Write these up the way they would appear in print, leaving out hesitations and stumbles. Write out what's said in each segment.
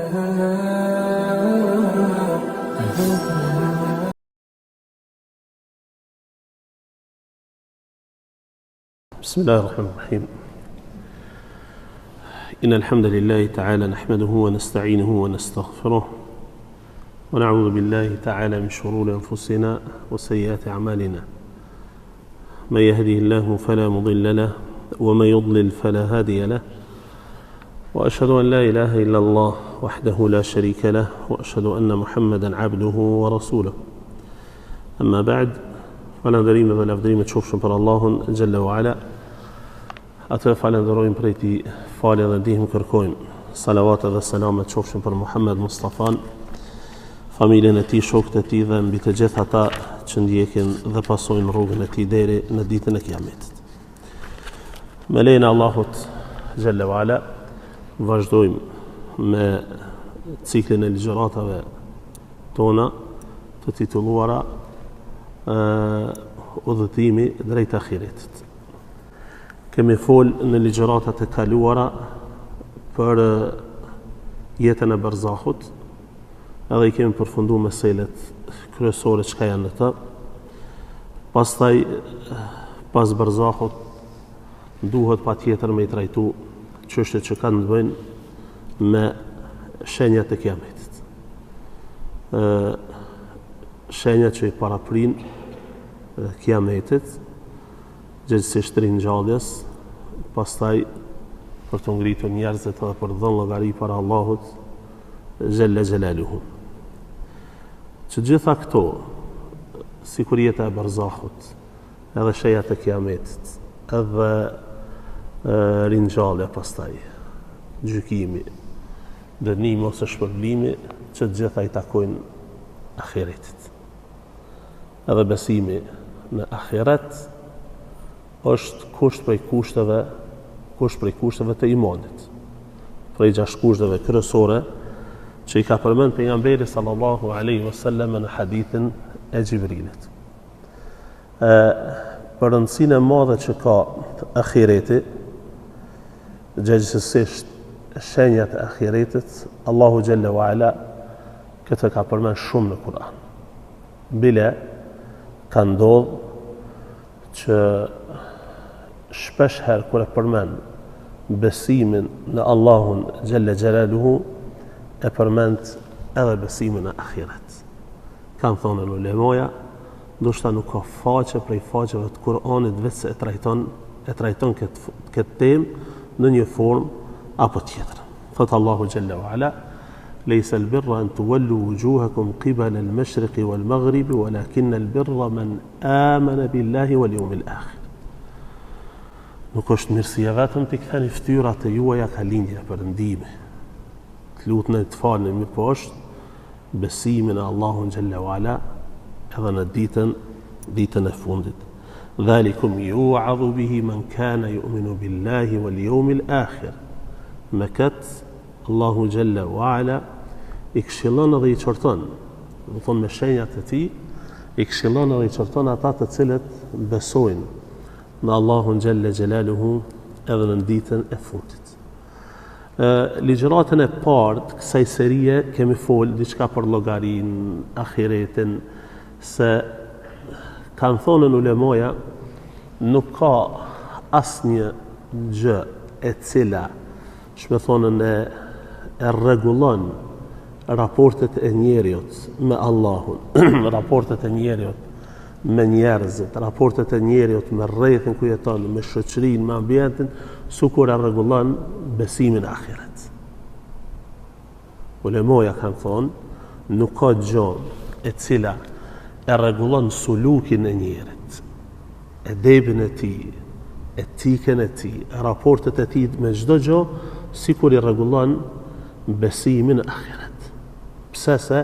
بسم الله الرحمن الرحيم إن الحمد لله تعالى نحمده ونستعينه ونستغفره ونعوذ بالله تعالى من شرور أنفسنا وسيئات أعمالنا من يهده الله فلا مضل له ومن يضلل فلا هادي له وأشهد أن لا إله إلا الله وحده لا شريك له وأشهد أن محمدا عبده ورسوله أما بعد Falënderime dhe lavdërime qofshin për Allahun xhelle ue ala. Atë e falënderojmë prej tij falje dhe ndihmë kërkojmë. Salavat dhe selamet qofshin për Muhammed Mustafan, familjen e tij, shokët e tij dhe mbi të gjithë ata që ndjekin dhe pasojnë rrugën e tij deri në ditën e Kiametit. Me lejen e Allahut xhelle ue ala vazhdojmë me ciklin e ligjëratave tona të titulluara udhëtimi drejt ahiretit. Kemi fol në ligjëratat e kaluara për jetën e berzahut, edhe i kemi përfundu meselet kryesore çka janë në të. Pastaj, pas berzahut, duhet patjetër me i trajtu çështjet që kanë të bëjnë me shenjat e kiametit. Ë shenjat që i paraprijnë kiametit, gjegjësisht ringjalljes, pastaj për t'u ngritur njerëzit edhe për të dhënë llogari para Allahut xhelle xhelaluhu. Që gjitha këto, sikur jeta e berzahut, edhe shenjat e kiametit, edhe ringjallja pastaj, gjykimi, dënimi ose shpërblimi, që të gjitha i takojnë ahiretit. Edhe besimi në ahiret është kusht prej kushteve, kusht prej kushteve të imanit. Prej gjashtë kushteve kryesore që i ka përmend pejgamberi sallallahu alaihi wasallam në hadithin e Xhibrilit. E për rëndësinë e madhe që ka ahireti, gjegjësisht shenjat e ahiretit, Allahu xhelle ue ala këtë ka përmend shumë në Kur'an. Bile ka ndodh që shpesh herë kur e përmend besimin në Allahun xhelle xhelaluhu e përmend edhe besimin në ahiret. Kanë thonë ulemaja, ndoshta nuk ka faqe prej faqeve të Kur'anit veç se e trajton e trajton këtë këtë temë në një formë apo tjetër. Thot Allahu xhelle ue ala Lejse al-birra an tuwallu wujuhakum qibala al-mashriqi wal-maghribi walakin al-birra man amana billahi wal yawmil akhir. Nuk është mirësia vetëm t'i ktheni fytyrat e juaja ka lindja perëndimi. Të lutni të falni, mirëpo është besimi në Allahun xhelle ue ala edhe në ditën ditën e fundit. Dhalikum yu'adhu bihi man kana yu'minu billahi wal yawmil akhir. Me këtë Allahu xhelle ue ala i këshillon edhe i qorton, do thonë me shenjat e tij, i këshillon edhe i qorton ata të cilët besojnë në Allahun xhelle xhelaluhu edhe në ditën e fundit. Ë ligjëratën e parë të kësaj serie kemi fol diçka për llogarinë, ahiretin, se kanë thonë ulemaja nuk ka asnjë gjë e cila Qysh me thonë e, e rregullon raportet e njeriut me Allahun, raportet e njeriut me njerëzit, raportet e njeriut me rrethin ku jeton, me shoqërinë, me ambientin, sikur e rregullon besimin në ahiret. Ulemaja kanë thonë, nuk ka gjo e cila e rregullon sulukin e njerit, edebin e tij, etikën e tij, raportet e tij me çdo gjo, sikur i rregullon besimin në ahiret. Pse se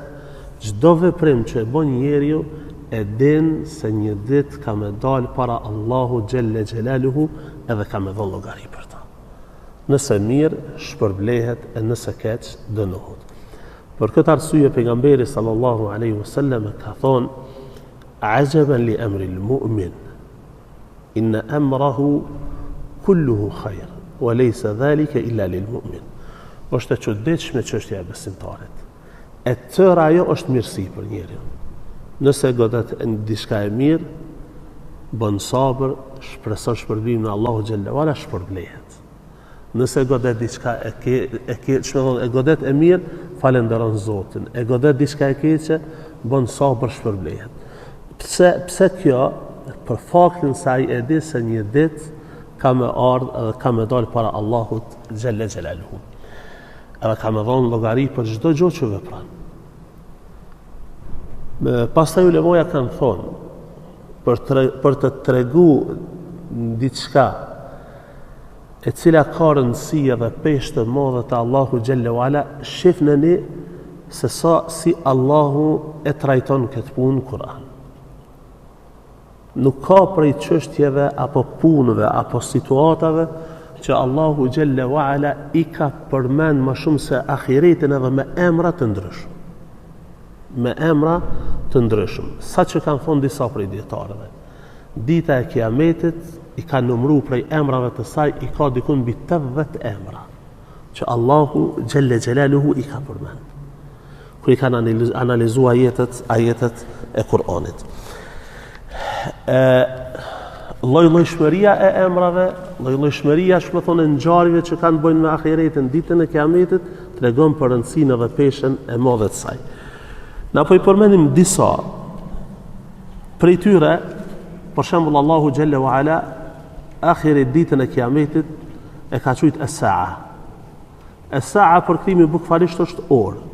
çdo veprim që e bon njeriu e din se një ditë ka me dal para Allahu xhelle xhelaluhu edhe ka me dhënë llogari për ta. Nëse mirë, shpërblehet e nëse keq, dënohet. Për këtë arsye pejgamberi sallallahu alaihi wasallam ka thonë Ajaban li amri al-mu'min inna amrahu kulluhu khair wa laysa dhalika illa lil mu'min. Është e çuditshme çështja e besimtarit. E tëra ajo është mirësi për njeriun. Nëse e godet diçka e mirë, bën sabër, shpreson shpërblimin e Allahut xhelle ve ala, shpërblehet. Nëse e godet diçka e ke e ke, ç'me thonë, e godet e mirë, falënderon Zotin. E godet diçka e keqe, bën sabër, shpërblehet. Pse pse kjo? Për faktin se ai e di se një ditë ka me ardhë edhe ka me dalë para Allahut xhelle xhelaluhu. Edhe ka me dhonë llogari për çdo gjo që vepron. Pastaj ulemoja kanë thonë, për, tre, për të tregu diçka e cila ka rëndësi edhe peshë të madhe te Allahu xhelle ve ala, shifneni se sa si Allahu e trajton këtë punë në Kur'an. Nuk ka prej çështjeve apo punëve apo situatave që Allahu xhelle ve ala i ka përmend më shumë se ahiretin edhe me emra të ndryshëm. Me emra të ndryshëm. Sa që kanë thonë disa prej dijetarëve. Dita e Kiametit i ka numru prej emrave të saj i ka dikun mbi 80 emra që Allahu xhelle xhelaluhu i ka përmend. kur i kanë analizu ajetet, ajetet e Kur'anit. E lloj-llojshmëria e emrave, lloj-llojshmëria, ç'me thonë, e ngjarjeve që kanë të bëjnë me ahiretin, ditën e Kiametit, tregon për rëndësinë dhe peshën e madhe të saj. Na po i përmendim disa prej tyre, për shembull Allahu xhelle ve ala ahiret ditën e Kiametit e ka quajt es-saa. Es-saa përkthimi bukvalisht është orë.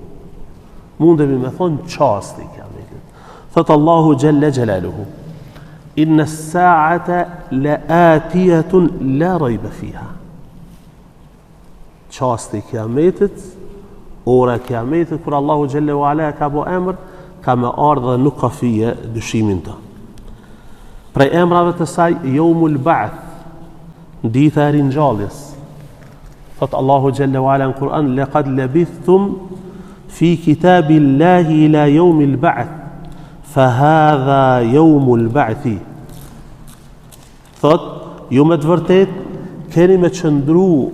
Mundemi me thonë çasti i kiametit. Thot Allahu xhelle xhelaluhu. Inna as-sa'ata la'atiyatun la rayba fiha. Çasti i kiametit, ora e kiametit kur Allahu xhelle ve ala e ka bo emër, ka me ardhë dhe nuk ka fije dyshimi n'të. Prej emrave të saj Yawmul Ba'th, dita e ringjalljes. Thot Allahu xhelle ve ala në Kur'an laqad labithtum fi kitabillahi ila yawmil ba'th fa hadha yawmul ba'th. Thot ju me të vërtet keni me qëndru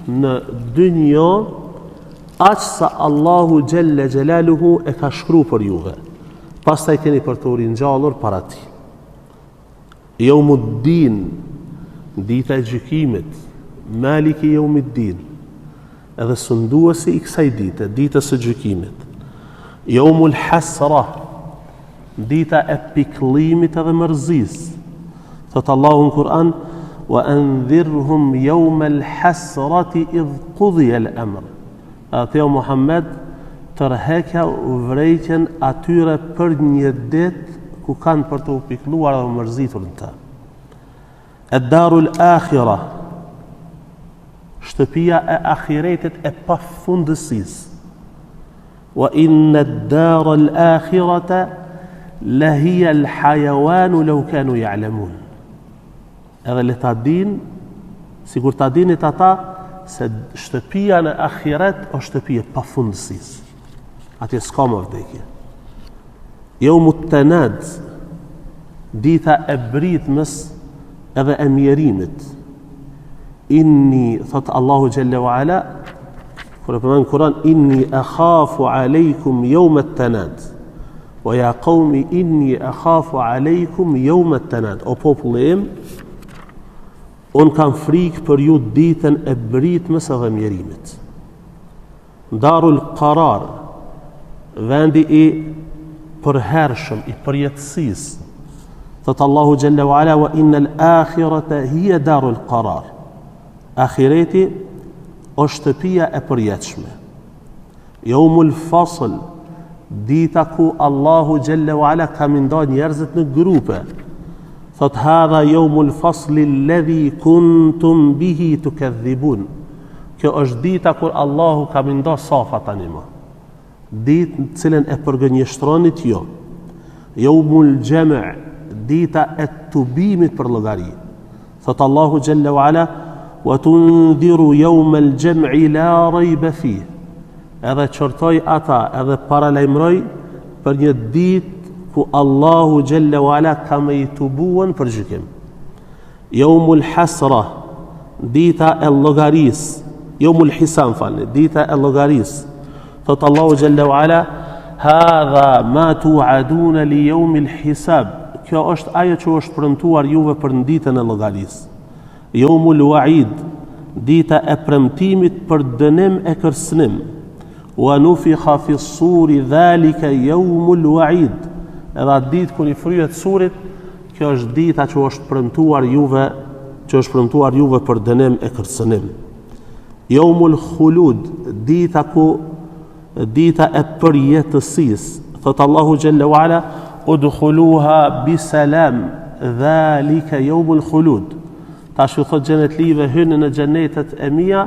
në dynjo aq sa Allahu xhelle xhelaluhu e ka shkru për juve. Pastaj keni për t'u ringjallur para tij. Jeumiddin, dita e gjykimit, Maliki Jeumiddin, edhe sunduesi i kësaj dite, ditës së gjykimit. Jeumul Hasra, dita e pikëllimit edhe mërzisë. Thot Allahu në Kur'an, "Wa anzirhum yawmal hasrati idh qudiya al-amr." Edhe ti o Muhammed, tërheqja vërejtjen atyre për një ditë ku kanë për t'u pikëlluar dhe mërzitur në të. Ed-darul akhira, shtëpia e ahiretit e pafundësisë. Wa inna ad-dar al-akhirata la hiya al-hayawan law kanu ya'lamun. Edhe le ta dinë, sikur ta dinit ata, se shtëpia në ahiret është shtëpi e pafundësisë. Atje s'ka më vdekje. Jeumut tenad, dita e britmës edhe e mjerimit. Inni, thot Allahu xhelle ve ala, kur e përmend n'Kuran, inni akhafu alejkum jeumet tenad. Wa ja qaumi inni akhafu alejkum yawm at-tanad. O populli im, un kam frikë për ju ditën e britmës edhe mjerimit. Darul Qarar, vendi i përhershëm, i përjetësisë. Thot Allahu xhelle ve ala wa innal akhirata hiya darul qarar. Ahireti është shtëpia e përjetshme. Jeumul Fasl, dita ku Allahu xhelle ve ala ka me i nda njerëzit në grupe. Thot hadha jeumul fasli alladhi kuntum bihi tukadhibun. Kjo është dita kur Allahu ka me i nda safat tani më. Ditë në cilën e përgënjeshtronit ju. Jeumul Xhem', dita e tubimit për llogari. Thot Allahu xhelle ve ala, "Wa tundhiru yawm al-jam'i la rayba fih." Edhe qortoj ata, edhe paralajmëroj për një ditë ku Allahu xhelle ve ala ka me i tubuen për gjykim. Yawmul hasra, dita e llogarisë. Jeumul hisab, falni, dita e llogarisë. Thot Allahu xhelle ue ala, hadha ma tuadune li jeumil hisab. Kjo është ajo që është premtuar juve për në ditën e llogarisë. Jeumul waid, dita e premtimit për dënim e kërcënim. Wa nufikha fi suri dhalika jeumul waid. Edhe atë ditë kur i fryhet surit, kjo është dita që është premtuar juve, që është premtuar juve për dënim e kërcënim. Jeumul khulud, dita ku dita e përjetësisë. Thot Allahu xhelle ue ala, udkhuluha bi salam, dhalika jeumul khulud. Tash ju thot xhenetlive hyni në xhenetet e mia,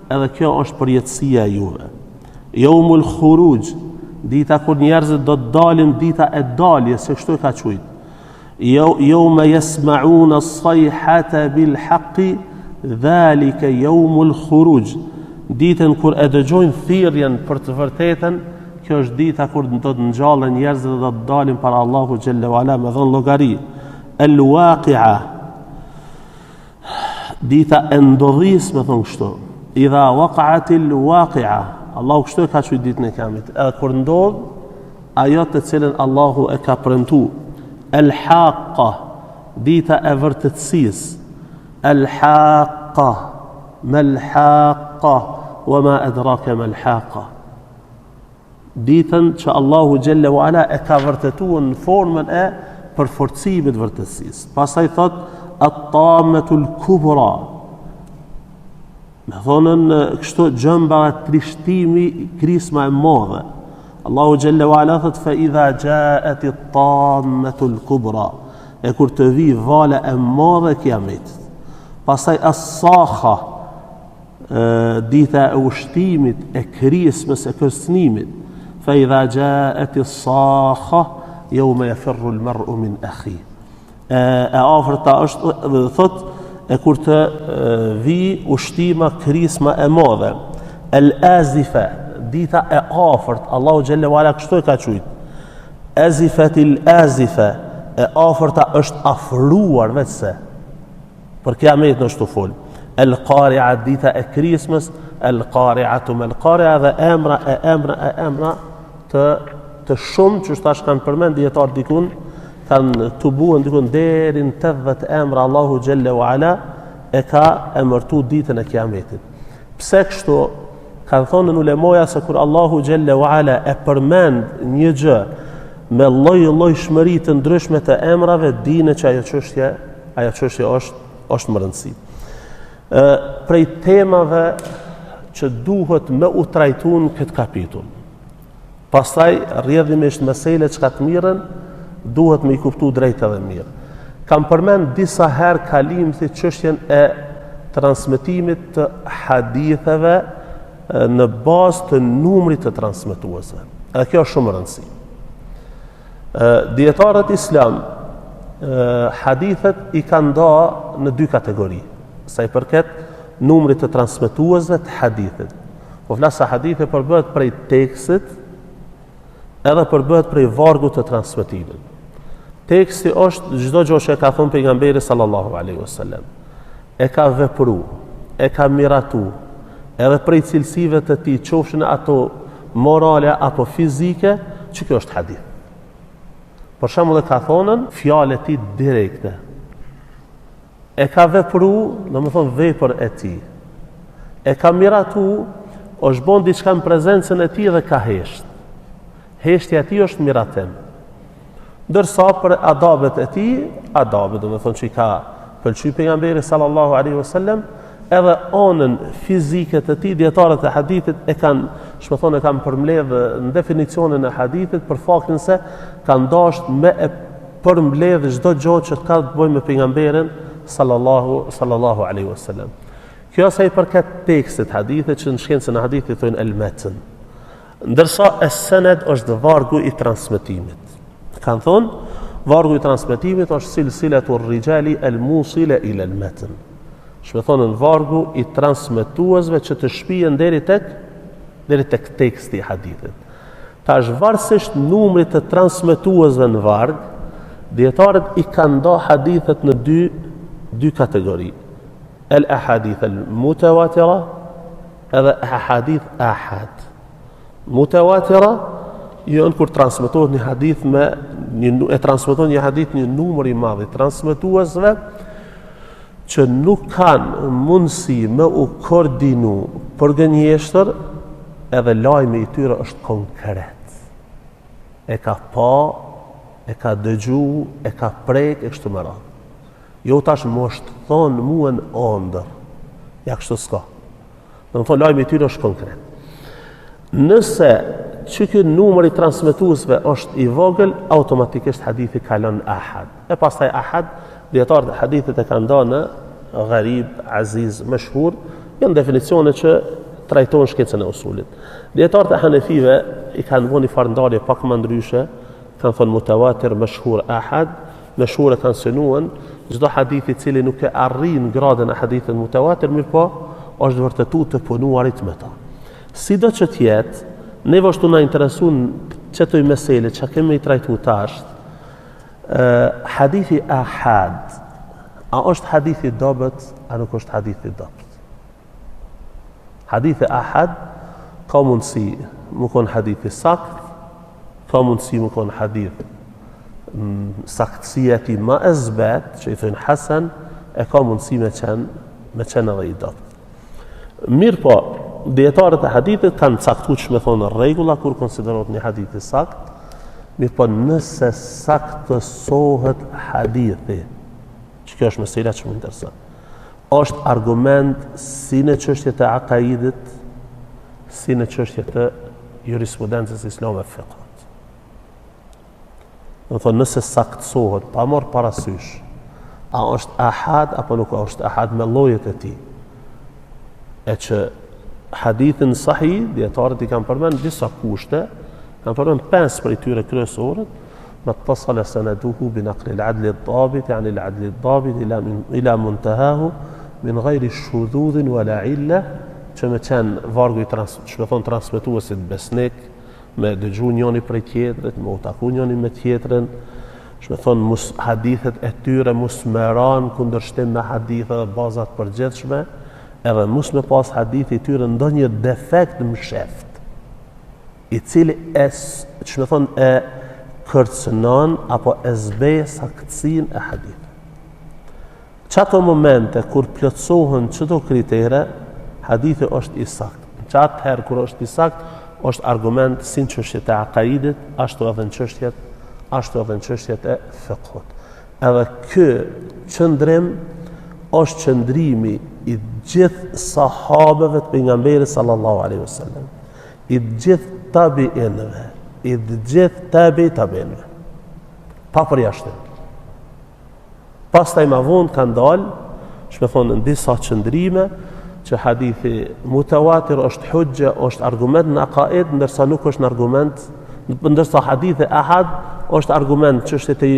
edhe kjo është përjetësia e juve. Jeumul khuruj, dita kur njerëzit do të dalin, dita e daljes, se kështu e ka qujt. Jeume jesmeune sajhate bil haqi, dhalike jeumul khuruj. Ditën kur e dëgjojnë thirrjen për të vërtetën, kjo është dita kur do të ngjallen njerëzit dhe do të dalin para Allahu xhelle ue ala me dhënë llogari. El waqia Dita e ndodhisë, me thonë kështu. Idha waqa'atil waqi'a. Allahu kështu e ka qujt ditën e kiametit. Edhe kur ndodh ajo të cilën Allahu e ka premtu. El Haqqa, dita e vërtetësisë. El Haqqa, mel Haqqa, wa ma adraka mel Haqqa. Ditën që Allahu xhelle ue ala e ka vërtetuar në formën e përforcimit vërtetësisë. Pastaj thot at-tammatul kubra. Me thonën kështu gjëmba e trishtimi krisma e madhe. Allahu xhelle ue ala thot fa idha ja'at at-tammatul kubra. E kur të vi vala e madhe e kiametit. Pastaj as-sakha dita e ushtimit, e krismës, e kërcënimit. Fa idha ja'at as-sakha yawma yafirru al-mar'u min akhi. E, e afërta është dhe thot e kur të vi ushtima krisma e madhe. El azifa, dita e afërt, Allahu xhelle ue ala kështu e ka qujt. Azifatil azifa, e afërta është afruar veçse. Për kiametin është tu fol. El Qari'a dita e krismës, El Qari'atu mel Qari'a dhe emra e emra e emra të të shumë që tash kanë përmend dijetarët dikun kanë tubuar dikun deri në 80 emra Allahu xhelle ue ala e ka emërtu ditën e kiametit. Pse kështu kanë thonë ulemoja se kur Allahu xhelle ue ala e përmend një gjë me lloj-llojshmëri të ndryshme të emrave, dine që ajo çështje ajo çështje është është me rëndësi. Ë prej temave që duhet me u trajtu në këtë kapitull. Pastaj rrjedhimisht meselet çka të mirren duhet me i kuptu drejt edhe mirë. Kam përmend disa herë kalimthi çështjen e transmetimit të haditheve në bazë të numrit të transmetuesve. Edhe kjo është shumë me rëndësi. Dijetarët islam hadithet i kanë nda në dy kategori, sa i përket numrit të transmetuesve të hadithit. Po flas se hadithi përbëhet prej tekstit edhe përbëhet prej vargut të transmetimit. Teksti është çdo gjë që e ka thënë pejgamberi sallallahu alaihi wasallam. E ka vepru, e ka miratu, edhe prej cilësive të tij, qofshin ato morale apo fizike, që kjo është hadith. Për shembull e ka thonën fjalë e tij direkte. E ka vepru, domethonë vepër e tij. E ka miratu, është bon diçka në prezencën e tij dhe ka hesht. Heshtja e tij është miratim. Ndërsa për adabet e tij, adabet, domethonë që i ka pëlqy pejgamberi sallallahu alaihi wasallam, edhe anën fizike të tij, dijetarët e hadithit e kanë, domethonë, e kanë përmbledh në definicionin e hadithit për faktin se kanë dasht me e përmbledh çdo gjë që ka të bëjë me pejgamberin sallallahu sallallahu alaihi wasallam. Kjo sa i përket tekstit hadithit që në shkencën e hadithit thonë el metn. Ndërsa es sened është vargu i transmetimit. Kanë thonë, vargu i transmetimit është silsiletu rrixhali el musile ila el metn. Domethonë vargu i transmetuesve që të shpien deri tek deri tek teksti i hadithit. Tash varësisht numrit të transmetuesve në varg, dijetarët i kanë nda hadithet në dy dy kategori. El ahadith el mutawatira. edhe ahadith ahad. Mutawatira janë kur transmetohet një hadith me një e transmeton një hadith një numër i madh i transmetuesve që nuk kanë mundësi me u koordinu për gënjeshtër edhe lajmi i tyre është konkret. E ka pa, e ka dëgju, e ka prek, e kështu me radhë. Jo tash më është thonë mua në ondër. Ja kështu s'ka. Domethonë, lajmi i tyre është konkret. Nëse që ky numër i transmetuesve është i vogël, automatikisht hadithi kalon ahad. E pastaj ahad, dijetarët e hadithit e kanë nda në garib, aziz, meshhur, janë definicione që trajtojnë shkencën e usulit. Dijetarët e hanefive i kanë bo një farë ndarje pak më ndryshe, kanë thonë mutawatir, meshhur, ahad, Meshhur e kanë synuen çdo hadith i cili nuk e arrin gradën e hadithit mutawatir, mirëpo është vërtetu të punuarit me ta. Sido që të jetë, neve është tu na interesu qëto mesele që kemi i trajtu tash, hadithi ahad, a është hadith i dobët, a nuk është hadith i dobët. Hadithi ahad ka mundësi me konë hadith i sakt, ka mundësi me konë hadith mm, saktësia e tij ma e zbet, që i thojnë Hasan, e ka mundësi me qenë, me qenë edhe i dobët. Mirëpo, dijetarët e hadithit kanë caktu që me thonë rregulla kur konsiderohet një hadith i sakt, mirëpo nëse saktësohet hadithi, që kjo është mesela që më intereson. Është argument si në çështje të akaidit, si në çështje të jurisprudencës islame fikhut. Domethonë, nëse saktësohet, pa marrë parasysh, a është ahad apo nuk është ahad me llojet e tij. E që hadithin sahih, dijetarët i kanë përmend disa kushte, kanë përmend pesë prej tyre kryesorët, Ma ttasala seneduhu bi naqli al-adli ad-dabit an al-adli ad-dabit ila ila muntahahu min ghayri shududhin wala illa që me qenë vargu i trans, që me thonë transmetuesit besnik, me dëgju njoni prej tjetrit, me u taku njoni me tjetrin, që me thonë mus, hadithet e tyre mos me ra në kundërshtim me hadithe dhe bazat përgjithshme, edhe mos me pas hadithi i tyre ndonjë defekt msheft. i cili e, që me thonë, e kërcënon apo e zbeh saktësinë e hadithit. Qato momente kur plotësohen qëto kritere, hadithi është i saktë. Qatë herë kur është i saktë, është argument si në çështjet e akaidit, ashtu edhe në çështjet, ashtu edhe në çështjet e fikhut. Edhe ky qëndrim është qëndrimi i gjithë sahabeve të pejgamberit sallallahu alaihi wasallam. I gjithë tabiinëve, i gjithë tabi tabiinëve. Pa përjashtim. Pastaj ma vonë kanë dalë, që me thonë në disa qëndrime, që hadithi mutawatir është huxhe, është argument në akaid, ndërsa nuk është në argument, ndërsa hadithi ahad është argument çështjet e,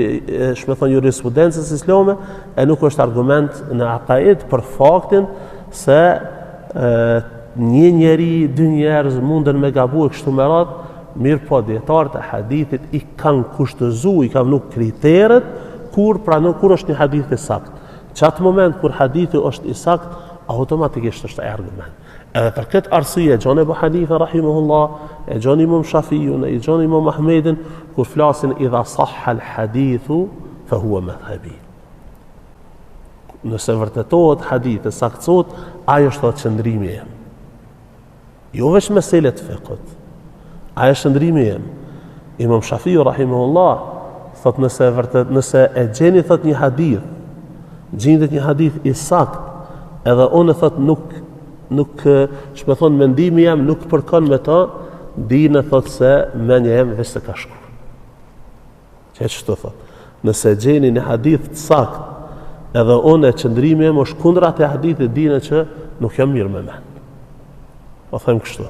që me thonë jurisprudencës islame, e nuk është argument në akaid për faktin se e, Një njeri, dy njerëz munden me gabu e kështu me radhë, mirëpo dijetarët e hadithit i kanë kushtëzu, i kanë vnu kriteret kur pranon kur është një hadith i saktë. Qatë moment kur hadithi është i saktë, automatikisht është ai argument. Edhe për këtë arsye e gjon Ebu Hanife rahimahullah, e gjon Imam Shafiun, e gjon Imam Ahmedin kur flasin idha sahha al hadithu fa huwa madhhabi. Nëse vërtetohet hadithi, saktësohet, ai është thotë qëndrimi jem. Jo veç meselet fikhut. Ai është qëndrimi jem. Imam Shafiu rahimahullah thot nëse vërtet nëse e gjeni thot një hadith, gjindet një hadith i sakt, edhe unë thot nuk nuk që me thonë mendimi jem nuk përkon me ta, dine thot se menja jem veç se ka shku. Që qështu thot, nëse gjeni një hadith të sakt, edhe unë e qëndrimi jem është kundra atij hadithi, dine që nuk jam mirë me mend. Po them kështu.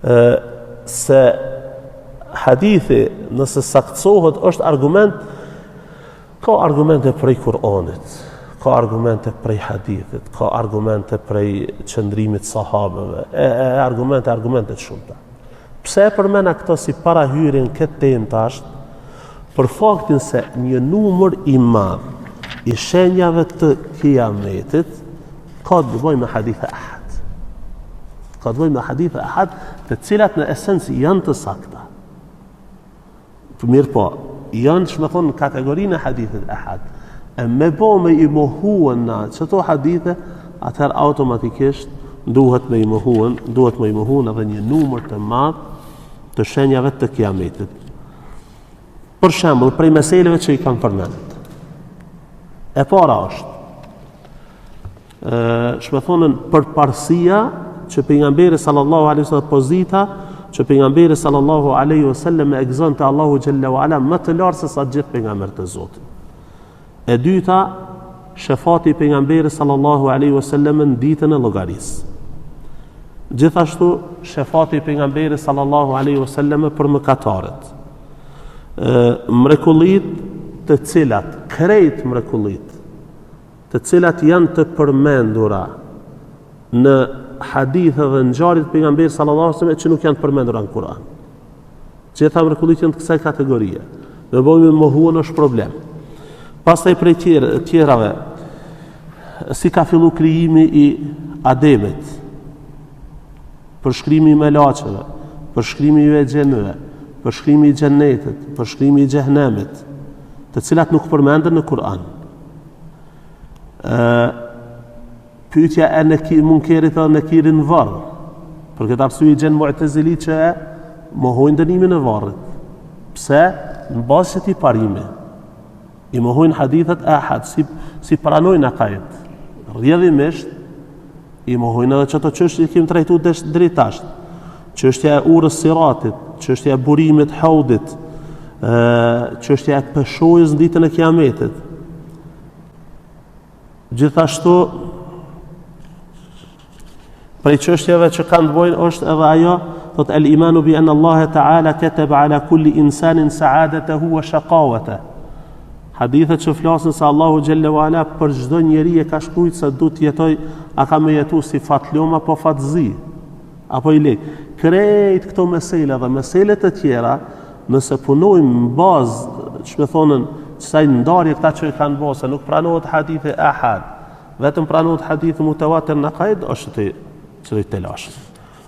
E, se hadithi nëse saktësohet është argument, ka argumente prej Kur'anit, ka argumente prej hadithit, ka argumente prej qëndrimit sahabëve, e, e argumente, argumente të shumta. Pse e përmena këto si parahyrje në këtë temë tash? Për faktin se një numër i madh i shenjave të kiametit ka të bëjë me hadithe ahad. Ka të bëjë me hadithe ahad, të cilat në esencë janë të sakta. Mirëpo, janë që me thonë në kategorinë e hadithit ahad. E me bo me i mohuen na qëto hadithe, atëherë automatikisht duhet me i mohuen, duhet me i mohuen edhe një numër të madh të shenjave të kiametit. Për shembull, prej meseleve që i kanë përmend. E para është, që me thonë përparësia që pejgamberi sallallahu alaihi wasallam pozita që pejgamberi sallallahu alaihi wasallam e gëzon te Allahu xhelle ue ala më të lartë se sa gjithë pejgamberët e Zotit. E dyta, shefati i pejgamberit sallallahu alaihi wasallam në ditën e llogarisë. Gjithashtu shefati i pejgamberit sallallahu alaihi wasallam për mëkatarët. Ë mrekullitë të cilat krejt mrekullitë të cilat janë të përmendura në hadithe dhe ngjarje të pejgamberit sallallahu alaihi wasallam që nuk janë të përmendura në Kur'an. Gjitha mrekullitë janë të kësaj kategorie. Me bo me mohuen është problem. Pastaj prej tjerë, tjerave, si ka fillu krijimi i Ademit, përshkrimi i melaqeve, përshkrimi i xhinëve, përshkrimi i xhennetit, përshkrimi i xhehnemit, të cilat nuk përmenden në Kur'an. Ë pyetja e neki, munkerit dhe nekirit në varr. Për këtë arsye i gjen mu'tezilit që e mohojnë dënimin e varrit. Pse? Në bazë të këtij parimi. I mohojnë hadithet ahad, si, si pranojnë akaid. Rrjedhimisht, i mohojnë edhe qëto çështje që kemi trajtu deri tash. Çështja e urës siratit, çështja e burimit haudit, çështja e peshojës në ditën e kiametit. Gjithashtu, prej çështjeve që kanë të bojnë është edhe ajo, thot el imanu bi an Allah ta'ala kataba ala kulli insanin sa'adatahu wa shaqawata. Hadithet që flasin se Allahu xhelle ue ala për çdo njeri e ka shkruajt se do të jetoj, a ka me jetu si fatlum apo fatzi, apo i lehtë. Krejt këto mesele dhe mesele të tjera, nëse punojmë në bazë, që me thonën, kësaj ndarje këta që e kanë bo, se nuk pranohet hadithi ahad, vetëm pranohet hadithi mutevatir në akaid, është të, që të telashë.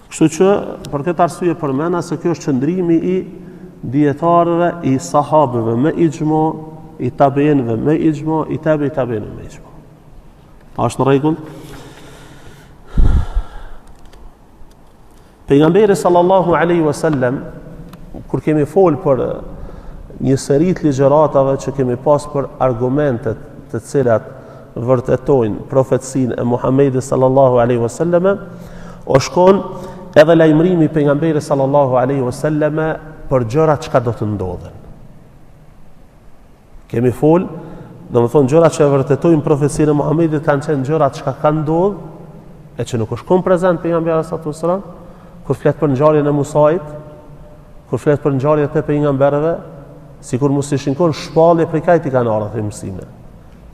Kështu që për këtë arsye përmenda se kjo është qëndrimi i dijetarëve, i sahabëve me ixhma, i tabiinëve me ixhma, i tabi tabiinëve me ixhma. A është në rregull? Pejgamberi sallallahu alaihi wasallam kur kemi fol për një seri të ligjëratave që kemi pas për argumentet të cilat vërtetojnë profetësinë e Muhamedit sallallahu alaihi wasallam, osht kon edhe lajmërimi i pejgamberit sallallahu alaihi wasallam për gjëra çka do të ndodhin. Kemi fol, domethonë gjëra që e vërtetojnë profetësinë e Muhamedit kanë qenë gjëra çka kanë ndodh e që nuk është kon prezent pejgamberi alaihi salatu wasallam, kur flet për ngjarjen e Musait, kur flet për ngjarjet e pejgamberëve, sikur mos ishin kon shpallje prej kajt i kanë ardhur ato mësime.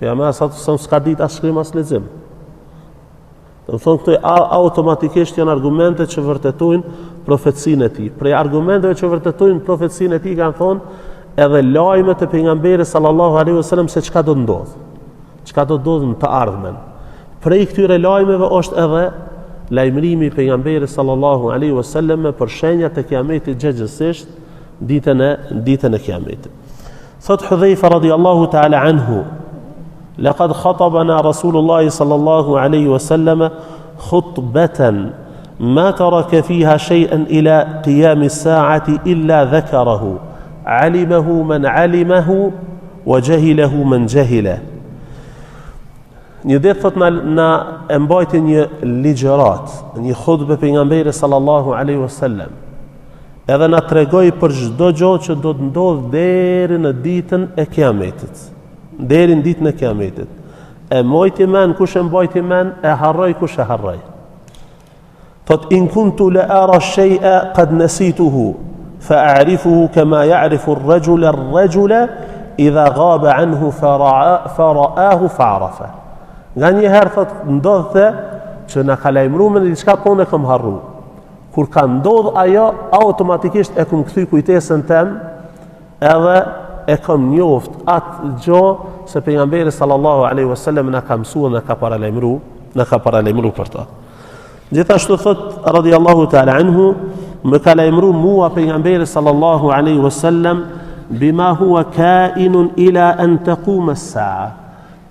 Pejgamberi alaihi salatu wasallam s'ka ditë as shkrim as lexim. Domethonë këto automatikisht janë argumente që vërtetojnë profetësinë e tij. Prej argumenteve që vërtetojnë profetësinë e tij kanë thonë edhe lajmet e pejgamberit sallallahu alaihi wasallam se çka do të ndodhë. Çka do të ndodhë në të ardhmen. Prej këtyre lajmeve është edhe lajmërimi i pejgamberit sallallahu alaihi wasallam për shenjat e kiametit gjegjësisht ditën e ditën e kiametit. Thot Hudhejfa radiallahu ta'ala anhu, Lekad khatabana Rasulullahi sallallahu alaihi wasallam khutbatan ma taraka fiha shay'an ila qiyam as-sa'ati illa dhakarahu alimahu man alimahu wa jahilahu man jahila Një ditë thot na, na e mbajti një ligjërat, një hutbe pejgamberi sallallahu alaihi wasallam. Edhe na tregoi për çdo gjë që do të ndodhë deri në ditën e Kiametit. Deri në ditën e Kiametit. E mbajti men kush e mbajti men, e harroi kush e harroi. Thot in kuntu la ara shay'a qad nasituhu fa a'rifuhu kama ya'rifu ar-rajulu ar-rajula idha ghaba anhu fa ra'ahu fa 'arafa. Nganjëherë thot ndodhte që na ka lajmëruar me diçka po unë e kam harru. Kur ka ndodh ajo, automatikisht e kam kthy kujtesën tem, edhe e kam njoft atë gjo se pejgamberi sallallahu alaihi wasallam na ka mësuar, na ka paralajmëru, na ka paralajmëru për ta. Gjithashtu thot radiallahu ta'ala anhu, më ka lajmëru mua pejgamberi sallallahu alaihi wasallam bima huwa kainun ila an taquma as-sa'a.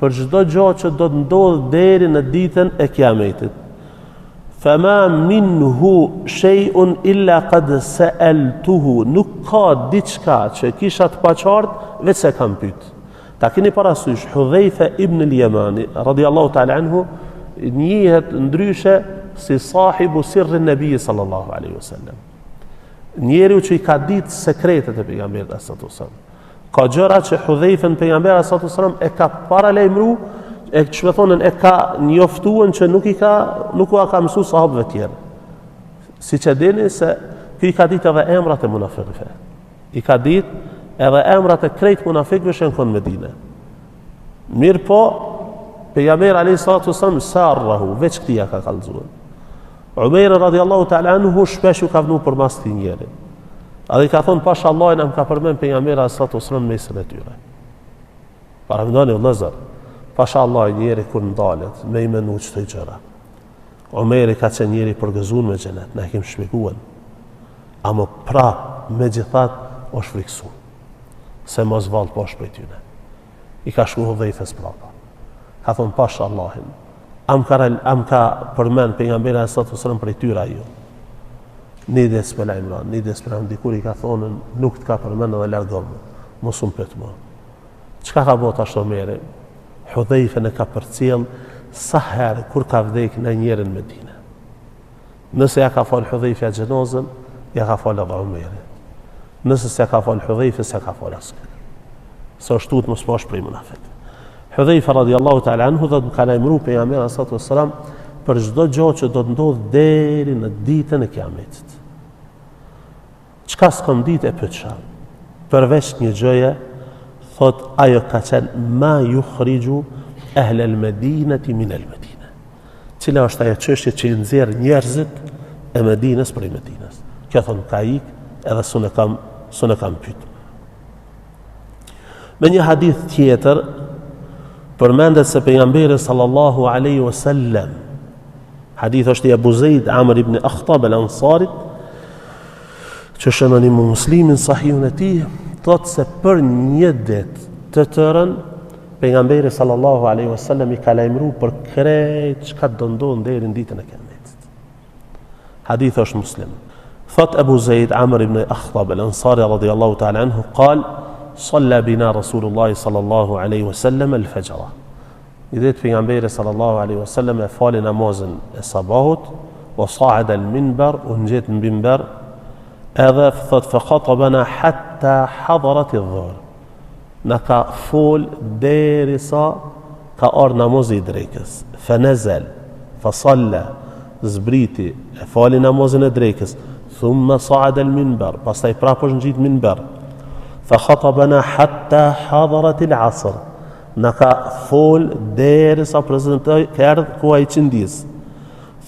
Për çdo gjë që do të ndodhë deri në ditën e Kiametit. Fama minhu shay'un illa qad sa'altuhu. Nuk ka diçka që kisha të paqartë veç se kam pyet. Ta keni parasysh Hudhejfe ibn al-Yamani radiallahu ta'ala anhu njihet ndryshe si sahibu sirri nabi sallallahu alaihi wasallam. Njeriu që i ka ditë sekretet e pejgamberit alaihi salatu wasallam. Ka gjëra që Hudhejfen pejgamberi alaihi salatu wasallam e ka paralajmëru, e që me thonën e ka njoftuar që nuk i ka nuk ua ka mësuar sahabëve të tjerë. Siç e dini se ky i ka ditë edhe emrat e munafikëve. I ka ditë edhe emrat e krejt munafikëve që janë konë në Medine. Mirëpo, pejgamberi alayhi salatu wasallam sarrahu, veç këtij ja ka kallëzuar. Umeri radiallahu ta'ala anhu shpesh ju ka vnu përmas këtij njeri. Edhe i ka thonë pasha Allahin a më ka përmend pejgamberi alayhi salatu wasallam mesin e tyre. Paramendoni vëllezër, pasha Allahin njeri kur ndalet me i menu qëto gjëra. Omeri ka qenë njeri i përgëzun me xhenet, na e kemi shpjeguar. Ama prap, megjithatë, është friksu. Se mos vallë po është prej tyne. I ka shku Hudhejfes prapa. Ka thonë, pasha Allahin. A më ka, a më ka përmend pejgamberi alejhi salatu selam prej tyre a jo. Një ditë s'pe lajmëron, një ditë s'pe lajmëron, dikur i ka thonë, nuk të ka përmend edhe largohu, mos më pyet më. Çka ka bo tash Omeri? Hudhejfen e ka përcjell sa herë kur ka vdek naj njeri në Medine. Nëse ja ka fal Hudhejfja xhenazën, ja ka fal edhe Omeri. Nëse s'ja ka fal Hudhejfe, s'ja ka fal askujt. Se është tut mos po është prej munafikëve. Hudhejfe radiallahu ta'ala anhu thotë më ka lajmëru pejgamberi alejhi salatu selam për çdo gjë që do të ndodhë deri në ditën e kiametit. Çka s'kam ditë e pyetsha. Përveç një gjëje, thot ajo ka qenë ma jukhrixhu ehlel medineti minel medine. Cila është ajo çështje që i nxjerr njerëzit e Medinës prej Medinës. Kjo thotë ka ik edhe s'un e kam s'un e kam pyet. Me një hadith tjetër përmendet se pejgamberi sallallahu alaihi wasallam hadith është i Abu Zeid Amr ibn Akhtab al-Ansarit që shënon Imam Muslimi n'Sahihun e tij thotë se për një ditë të tërën Pejgamberi sallallahu alaihi wasallam i ka lajmëru për krejt çka do ndodhë deri në ditën e kiametit. Hadith është Muslim. Thot Abu Zaid Amr ibn Akhtab al-Ansari radhiyallahu ta'ala anhu qal salla bina Rasulullah sallallahu alaihi wasallam al-fajr. Një ditë pejgamberi sallallahu alaihi wasallam e fali namazin e sabahut, wa sa'ada al-minbar, u ngjit në minber, edhe thot fa khatabana hatta hadarat adh-dhuhr. Na ka fol derisa ka ardhë namazi i drekës. Fe nezel, fe salla, zbriti, e fali namazin e drekës, thumme saad el minber, pastaj prapë është ngjit minber. Fe khatabana hatta hadarat il asr, na ka fol derisa prezentoi, ka erdhë koha e iqindisë.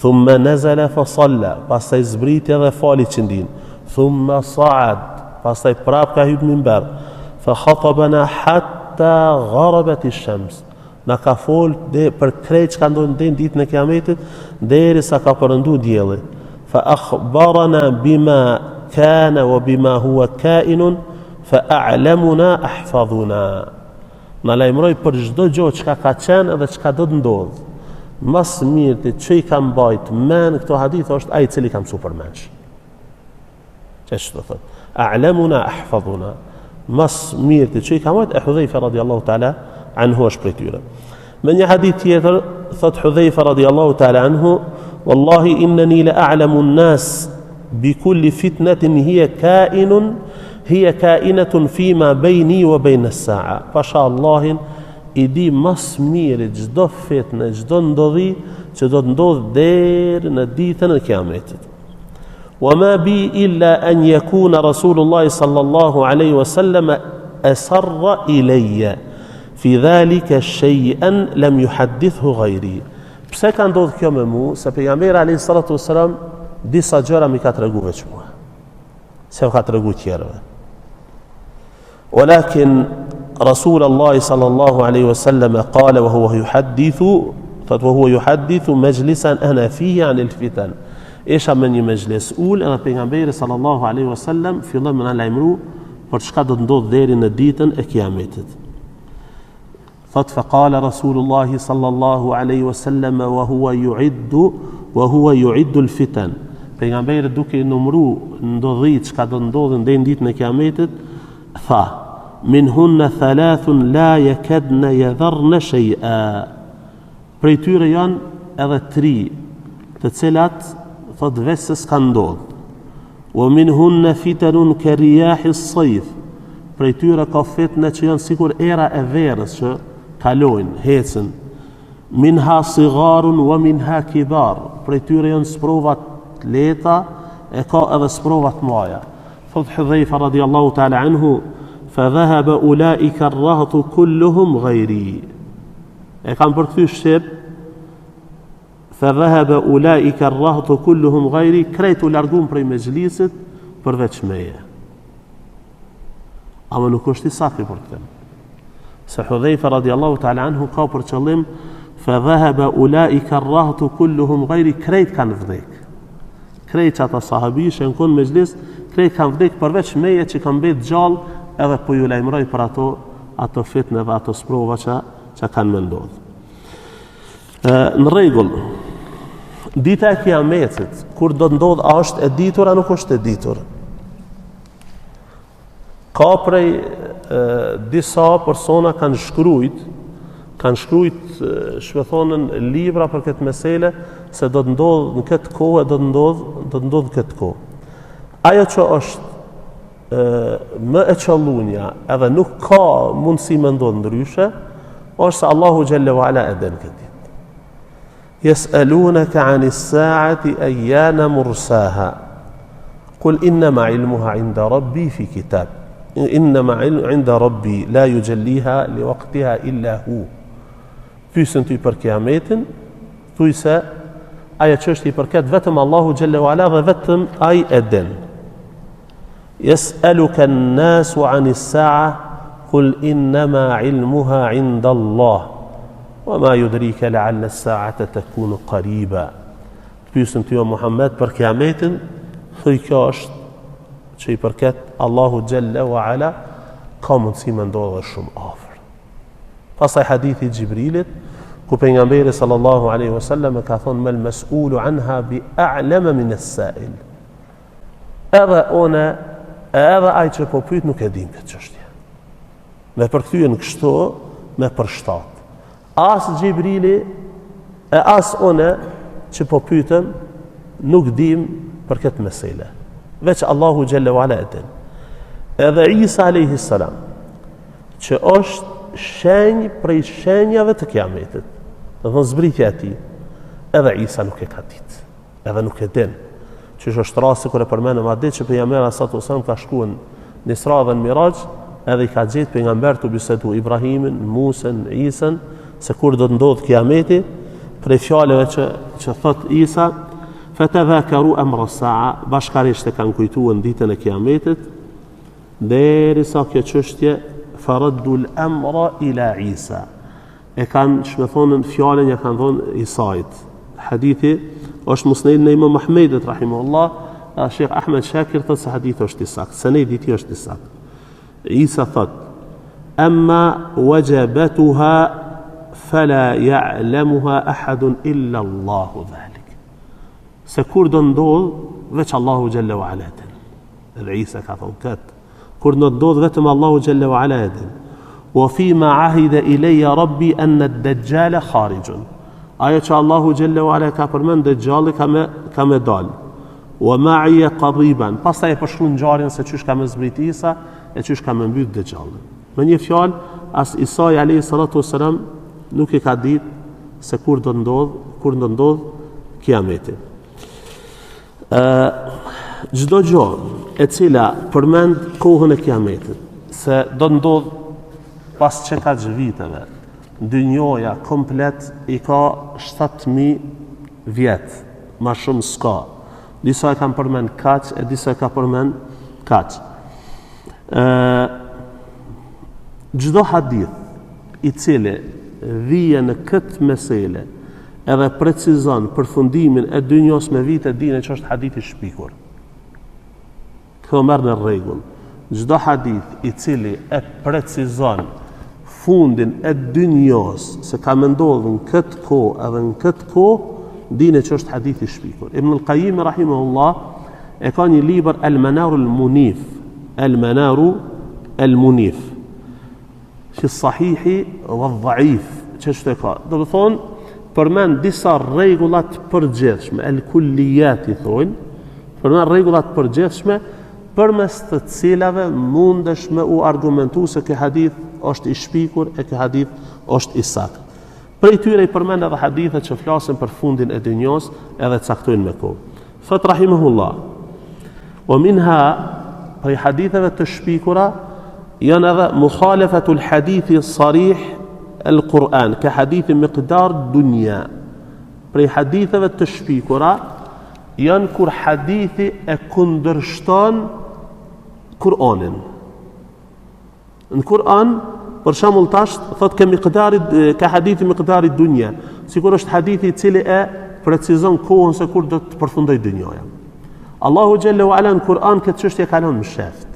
Thumme nezele fe salla, pastaj zbriti edhe fali iqindinë. Thumme saad, pastaj prap ka hyp n'minber. Fe khatabena hatta garabeti shems. Na ka fol dhe për krejt çka ndodh deri në ditën e kiametit, derisa ka perëndu dielli. Fe akhbarana bima kana wa bima huwa kainun, fe a'lamuna ahfadhuna. Na lajmëroi për çdo gjë çka ka qenë dhe çka do të ndodhë. Ma s'mirti që i ka mbajt men këto hadithe është ai i cili ka mësu përmendsh. Qe do thotë? A'lamuna ahfadhuna. Ma s'mirti që i ka mbajt e Hudhejfe radiallahu ta'ala anhu është prej tyre. Me një hadith tjetër thot Hudhejfe radiallahu ta'ala anhu, Wallahi inneni la a'lamu an-nas bi kulli fitnatin hiya kainun hiya kainatun fima bayni wa bayna as-sa'a. Pasha Allahin i di ma s'miri çdo fitne, çdo ndodhi që do të ndodhë deri në ditën e Kiametit. Wa ma bi illa an yakuna Rasulullah sallallahu alaihi wasallam asarra ilayya fi dhalika shay'an lam yuhaddithhu ghayri. Pse ka ndodhur kjo me mu? Se pejgamberi alayhi salatu wasalam disa gjëra m'i ka tregu veç mua. S'jau ka tregu tjerëve. Walakin Rasul Allah sallallahu alaihi wasallam qala wa huwa yuhaddithu. Thot wa huwa yuhaddithu majlisan ana fihi an al-fitan. Isha me një mexhlis ul edhe pejgamberi sallallahu alaihi wasallam filloi me na lajmëru për çka do të ndodhë deri në ditën e Kiametit. Thot fa qala Rasulullah sallallahu alaihi wasallam wa huwa yu'iddu wa huwa yu'iddu al-fitan. Pejgamberi duke i numru ndodhitë çka do të ndodhin deri në ditën e Kiametit, tha: Minhunna thalathun la yakadna yadharna shay'a. Prej tyre janë edhe tri, të cilat thot veç se s'ka ndodh. Wa minhunna fitanun ka riyahi as-sayf. Prej tyre ka fitne që janë sikur era e verës që kalojnë, hecin. Minha sigarun wa minha kibar. Prej tyre janë sprova të lehta e ka edhe sprova të mëdha. Thot Hudhaifa radiallahu ta'ala anhu, fa dhahaba ulaika ar-rahtu kulluhum ghayri. E kam përkthy shqip, Fa dhahaba ulaika ar-rahtu kulluhum ghayri, krejt u largun prej mexhlisit përveç meje. Ama nuk është i saktë përkthim. Se Hudhaifa radiallahu ta'ala anhu ka për qëllim fa dhahaba ulaika ar-rahtu kulluhum ghayri, krejt kanë vdek. Krejt që ata sahabi që janë konë mexhlis, krejt kanë vdek përveç meje që kam mbet gjallë edhe po ju lajmëroj për ato ato fitne dhe ato sprova që që kanë me ndodhë. Në rregull, dita e kiametit, kur do të ndodhë, a është e ditur, a nuk është e ditur? Ka prej e, disa persona kanë shkrujt, kanë shkrujt, shmethonën, libra për këtë mesele, se do të ndodhë në këtë kohë, e do të ndodhë, do të ndodhë në këtë kohë. Ajo që është më e qëllunja edhe nuk ka mundësi me ndodhë ndryshe, është se Allahu xhelle ve ala e din këtë ditë. Jes'eluneke ani saati ejjane mursaha. Kul innema ilmuha inda rabbi fi kitab. Innema ilmu inda rabbi la juxhelliha li waktiha illa hu. Pysin ty për kiametin, thuj se ajo çështje i përket vetëm Allahu xhelle ve ala dhe vetëm ai e din. Jes'eluke an-nasu ani s-sa'a kul innama ilmuha inda Allah wa ma yudrika la'alla as-sa'ata takunu qariba. Të pyesin ty o Muhammed për kiametin, thuj kjo është që i përket Allahu xhelle ve ala, ka mundësi me ndodhë shumë afër. Pastaj hadithi i Xhibrilit, ku pejgamberi sallallahu alaihi wasallam ka thonë mel mes'ulu anha bi a'lama min as-sa'il. Edhe une, e edhe ai që po pyet nuk e din këtë çështje. Me përkthye në kështu, me përshtat. As Xhibrili e as une që po pytem nuk dim për këtë mesele. Veç Allahu xhelle ve ala e din. Edhe Isa alaihi salam që është shenjë prej shenjave të kiametit. Domethonë zbritja e tij, edhe Isa nuk e ka ditë, edhe nuk e din. Qysh është rasti kur e përmendëm atë ditë që pejgamberi alejhi salatu ve selam ka shkuar në Isra dhe në Miraxh, edhe i ka gjetë pejgamberët tu bisedu Ibrahimin, Musën, Isën, se kur do të ndodhë kiameti, prej fjalëve që që thot Isa, fetedhakaru emra saa, bashkarisht e kanë kujtuar në ditën e kiametit, Derisa kjo çështje faraddul amra ila Isa. E kanë, shmethonë, fjalën ja kanë dhonë Isait. Hadithi është musnedin e Imam Ahmedit rahimahullah, a Sheikh Ahmed Shakir thotë se hadithi është i saktë, senedi i tij është i saktë. Isa thotë: "Amma wajabatuha fala ya'lamuha ahadun illa Allahu dhalik." Se kur do ndodh, veç Allahu xhelle ve ala e din. Edhe Isa ka thonë këtë. Kur do ndodh vetëm Allahu xhelle ve ala e din. Wa fi ma ahida ilayya rabbi an ad-dajjal kharijun. Ajo që Allahu xhelle ve ala ka përmend Dajjalli ka me ka me dal. Wa ma'iya qadiban. Pastaj e përshkruan ngjarjen se qysh ka me zbrit Isa e qysh ka me mbyt Dajjallin. Me një fjalë, as Isa alayhi salatu wasalam nuk e ka ditë se kur do ndodh, kur do ndodh kiameti. Ë çdo gjë e cila përmend kohën e kiametit, se do të ndodh pas qekaq viteve, dynjoja komplet i ka 7000 vjet, ma shumë s'ka. Disa e kanë përmend kaq e disa e ka përmend kaq. Ë çdo hadith i cili vije në këtë mesele. edhe precizon përfundimin e dynjos me vite, dine që është hadith i shpikur. Kjo merrne rregull. Çdo hadith i cili e precizon fundin e dynjos se ka me ndodhë në këtë kohë edhe në këtë kohë, dine që është hadith i shpikur. Ibn al-Qayyim rahimahullah e ka një libër El Manaru al-Munif, El Manaru al-Munif. Fi sahihi wa dhaif, qështu e ka. Domethonë, përmend disa rregulla të përgjithshme, el kulliyat i thonë, përmend rregulla të përgjithshme përmes të cilave mundesh me u argumentu se ky hadith është i shpikur e ky hadith është i saktë. Prej tyre i përmend edhe hadithe që flasin për fundin e dynjos edhe caktojnë me kohë. Thot rahimahullah. Wa minha prej haditheve të shpikura janë edhe mukhalefatul hadithi sarih el Kur'an, ke hadithi miqdar dunja. Prej haditheve të shpikura janë kur hadithi e kundërshton Kur'anin. Në Kur'an, për shembull tash thot ke miqdari ke hadithi miqdari dunja, sikur është hadithi i cili e precizon kohën se kur do të përfundojë dynjaja. Allahu xhelle ue ala në Kur'an këtë çështje ka lënë msheft.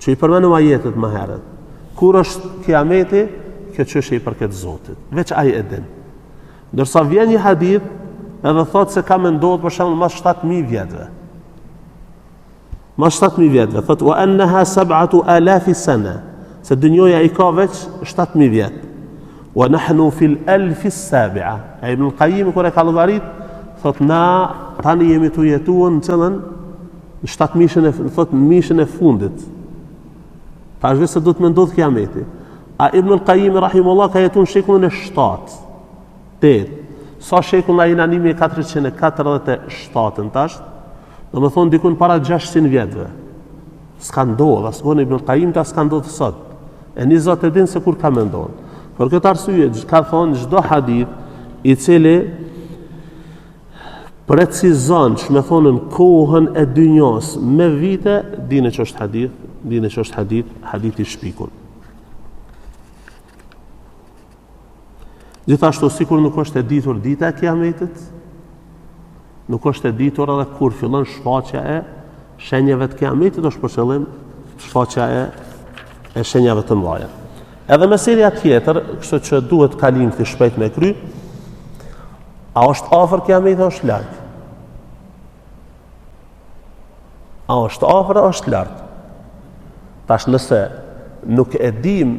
Që i përmendëm ajetet më herët. Kur është kiameti, kjo çështje i përket Zotit. Veç ai e din. Ndërsa vjen një hadith edhe thotë se ka me ndodhë për shembull mas 7000 vjetëve. Mas 7000 vjetëve, thotë wa annaha sab'atu alafi sana, se dynjoja i ka veç 7000 vjet. Wa nahnu fil alf as-sabi'a. E Ibn al-Qayyim kur e ka llogarit, thotë na tani jemi tu jetu në cilën në 7000 e thotë në mijëshen e fundit. Tash veç se do të me ndodh kiameti. A Ibn al-Qayyim rahimullah ka jetu në shekullin e 7. 8. Sa shekull na jena 1447 tash? Domethonë dikun para 600 vjetëve. S'ka ndodhë, as n'kohën e Ibn Qayyimit, as s'ka ndodhë sot. E një Zot e din se kur ka me ndodhë. Për këtë arsye, ka thonë çdo hadith i cili precizon, që me thonë në kohën e dynjos me vite, dine që është hadith, dine që është hadith, hadith i shpikun. Gjithashtu, sikur nuk është e ditur dita e kiametit, nuk është e ditur edhe kur fillon shfaqja e shenjave të kiametit, është për qëllim shfaqja e, e shenjave të mëdha. Edhe meselja tjetër, kështu që duhet kalimthi shpejt me kry, a është afër kiameti, a është larg? A është afër, a është larg? Tash nëse nuk e dim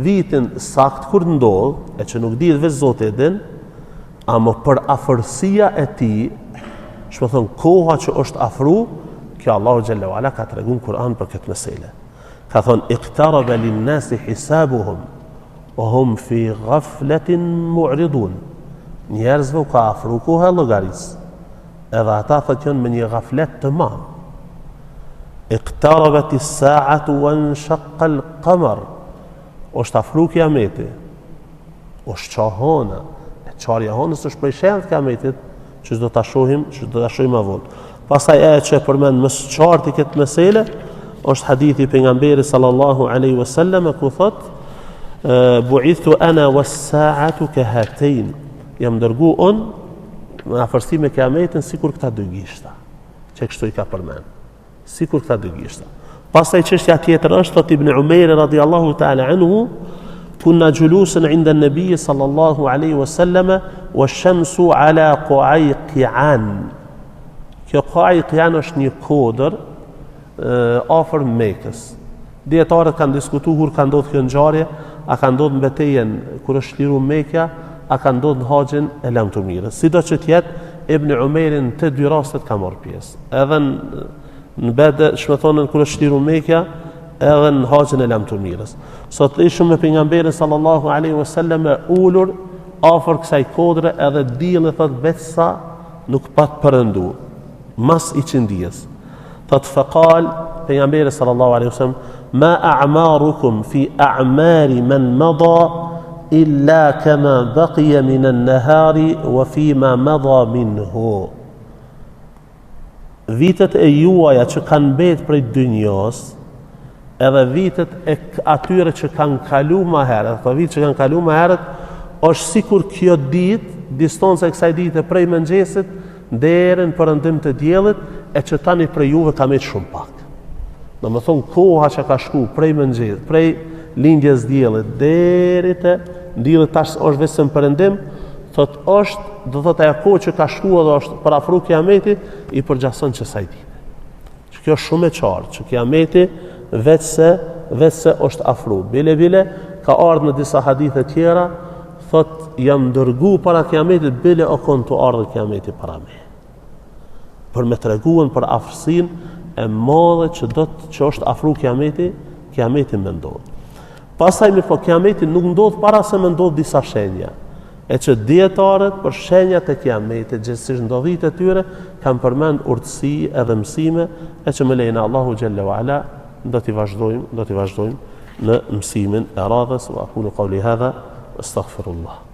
vitin sakt kur ndodh, e që nuk dihet veç Zoti e din, ama përafërsia e tij, që me thonë koha që është afru, kjo Allahu xhelle ue ala ka tregu në Kur'an për këtë mesele. Ka thonë, iktarabe lin nasi hisabuhum, wa hum fi ghafletin mu'ridun. Njerëzve u ka afru koha e llogarisë. Edhe ata thotë janë me një gaflet të madh. Iqtarabat as-sa'atu wa inshaqqa al-qamar. Është afru kiameti. Është ça hona. E çarja e honës është prej shenjave të kiametit, që do ta shohim, që do ta shohim më vonë. Pastaj ajo që e përmend më së qarti këtë mesele është hadithi i pejgamberit sallallahu alaihi wasallam ku thot bu'ithtu ana was-sa'atu ka hatain. Jam dërgu unë në afërsi me kiametin sikur këta dy gishta, që kështu i ka përmend. Sikur këta dy gishta. Pastaj çështja tjetër është thot Ibn Umeri radiallahu ta'ala anhu, kunna xhulusen inda nebiji sallallahu alaihi wasallam wa shamsu ala Kuajkian. Kjo Kuajkian është një kodër afër Mekës. Dijetarët kanë diskutu kur ka ndodhur kjo ngjarje, a ka ndodhur në betejën kur është çliru Mekja, a ka ndodhur në haxhin e lamtumirës. Sido që të jetë, Ibn Umeri në të dy rastet ka marrë pjesë. Edhe në në Bedër, që me thonë kur është çliru Mekja, edhe në haxhin e lamtumirës. Sot ishim me pejgamberin sallallahu alaihi wasallam e ulur afër kësaj kodre edhe dielli thot veç sa nuk pat perëndu. Mas iqindies. Thot faqal pejgamberi sallallahu alaihi wasallam ma a'marukum fi a'mari man mada illa kama baqiya min an-nahari wa fi ma mada minhu. Vitet e juaja që kanë mbet prej dynjos, edhe vitet e atyre që kanë kalu ma herët, ato vitet që kanë kalu ma herët, është sikur kjo ditë, distanca e kësaj dite prej mëngjesit deri në perëndim të diellit, e që tani prej juve ka met shumë pak. Domethonë koha që ka shku prej mëngjesit, prej lindjes diellit deri te dielli tash është veç në perëndim, thot është, do thot ajo kohë që ka shku edhe është përafru kiameti, i përgjason qësaj dite. Që kjo është shumë e qartë, që kiameti veçse, veçse është afru. Bile, bile, ka ardhë në disa hadithe tjera, thot, jam dërgu para kiametit, bile o konë tu ardhë kiameti para me. Për me treguen për afërsinë e madhe që do të që është afru kiameti, kiameti me ndodhë. Pastaj mirëpo kiameti nuk ndodh para se me ndodh disa shenja. E që dijetarët për shenjat e kiametit, gjegjësisht ndodhitë e tyre, kanë përmend urtësi edhe mësime, e që me lejen e Allahu xhelle ve ala do t'i vazhdojmë, do t'i vazhdojmë në mësimin e radhës, wa aqulu qawli hadha, astaghfirullah.